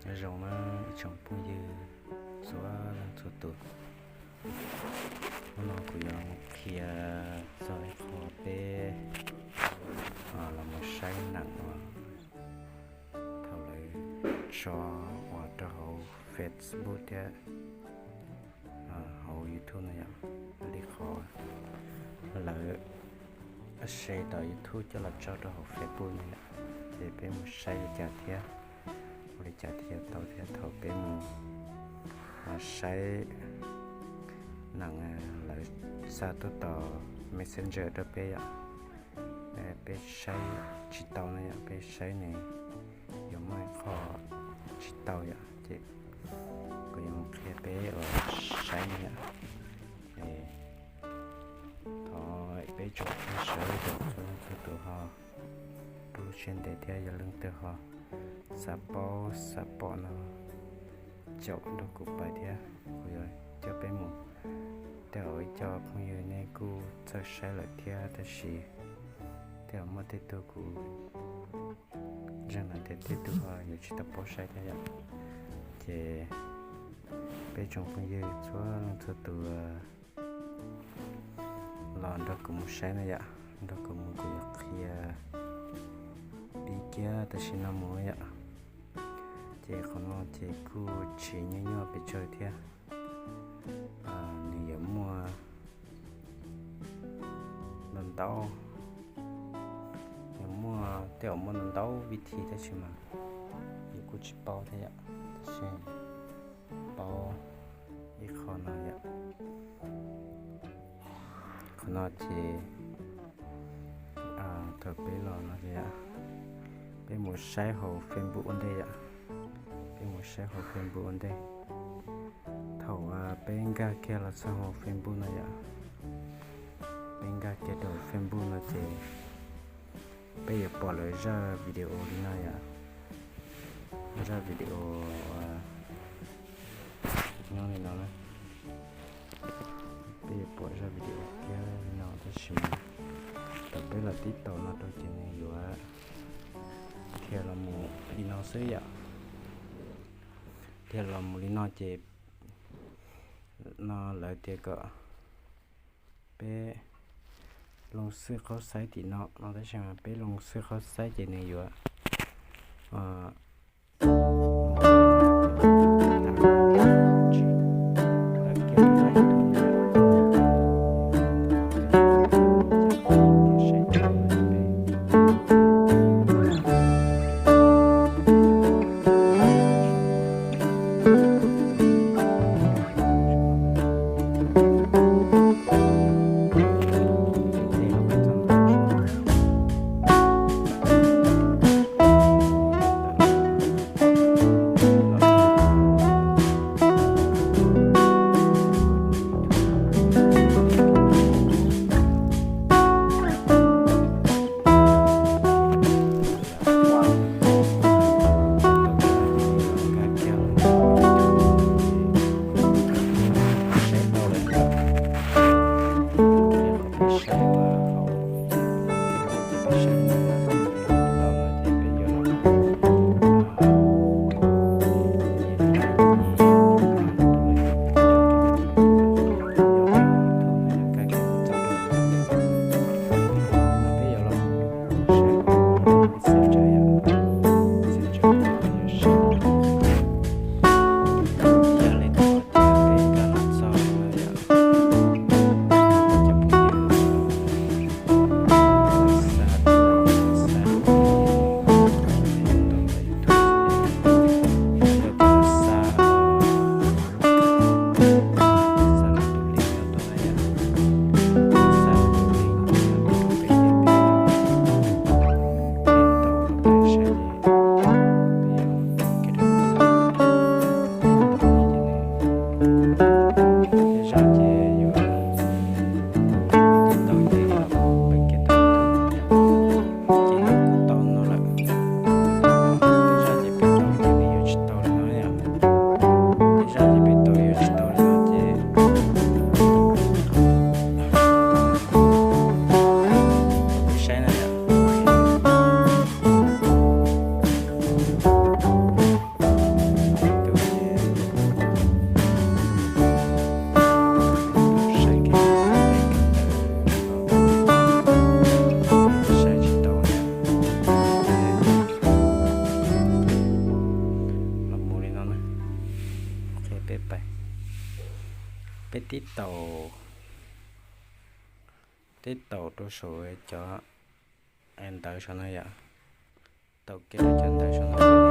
Nyob zoo na ib tsoom phooj ywg txhua leej txhua tus, hnub no kuv yuav qhia txog ib qho peb los mus saib neem uas thaum lawv tso uas rau hauv Facebook thiab hauv YouTube no yom, li qhov lawv share tom YouTube coj los tso rau hauv Facebook no yom, ces peb mus saib li cas thiab, ua li cas thiaj yuav tau thiab. Thaum peb mus saib neem lawv xa tuaj tom Messenger rau peb yom, peb saib tsis tau no yom, peb saib nws yuav muaj ib qho tsis tau yom, ces kuv yuav mus qhia peb uas saib no yom. Es thov peb tsoom phooj ywg sawv daws txhua leej txhua tus ho pub lub siab ntev thiab, yog leej twg ho xav paub xav pom no caum nrog kuv pais thiab, kuv yuav coj peb mus. Tej zaum ib co phooj ywg nej kuj txawj saib lawm thiab, tab sis tej zaum muaj tej tug kuv ntseeg hais tias tej tug ho yuav tsis tau paub saib thiab yom. Ces peb tsoom phooj ywg txhua leej txhua tus los nrog kuv mus saib na yom, nrog kuv mus, kuv yuav qhia pib kiag tam sim no mus yom. Ces qhov no ces kuj tsis nyuaj nyuaj pes tsawg thiab, nws yuav muaj ntau ntau, yuav muaj, tej zaum muaj ntau ntau vib thi tab sis mas yus kuj tsis paub thiab yom, tab sis paub ib qho no yom. Qhov no ces thaum peb los no ces peb mus saib hauv Facebook ua ntej yom, peb mus saib hauv Facebook ua ntej. Thaum peb nkag kiag los txog hauv Facebook no yom, peb nkag kiag rau Facebook no ces peb yuav pom lawv zaj video li no yom, zaj video nyob li no na. Peb yuav pom zaj video kiag li no tab sis mas thaum peb los tib taus no rau ces nws yuav dhia los mus li no xwb yom, dhia los mus li no ces no lawv tias kom peb loo xwj qaub saib tim no no tab sis mas peb loo xwj qaub saib ces nws yuav Peb tib taus, tib taus rau saum cov ntawv saum no yom. Taus kiag cov ntawv saum no.